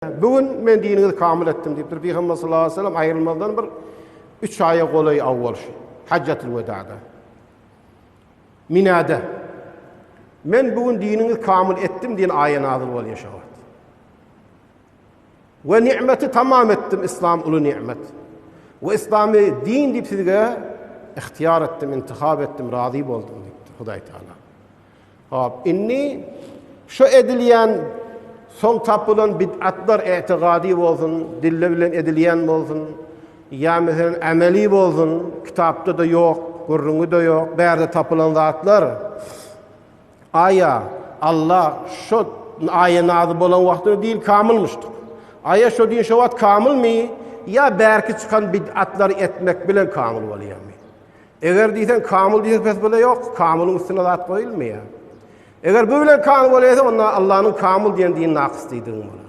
Bu gün men diniňizi kamyl etdim diýipdir. Pygamber sallallahu aleyhi ve sellem aýrylmazdan bir 3 aýa golaý awwal şu Hajjatul Wedada. Minada. Men bu gün diniňizi kamyl etdim diýen aýa nazil bolýar şo wagt. We ni'meti tamam etdim, islam uly ni'met. We islamy din diýip sizge ihtiýar etdim, intihap etdim, razy boldum diýipdir Hudaý Taala. Hop, indi şu edilýän soň tapylan bid'atlar e'tigady bolsun, dille bilen edilýän bolsun, ýa meselem ameli bolsun, kitapda-da ýok, gürrüňi-de ýok, bärde tapylan zatlar. Aýa Allah şu aýa nazy bolan wagtynda din kamylmyşdyk. Aýa şu din şu wagt kamylmy ýa bärki çykan bid'atlary etmek bilen kamyl bolýarmy? Eger diýseň kamyl diýseň pes bile ýok, kamylyň üstüne zat goýulmaýar. Eger bu bilen kamyl bolaýsa, onda Allanyň kamyl diýen dini nakys diýdigiň bolar.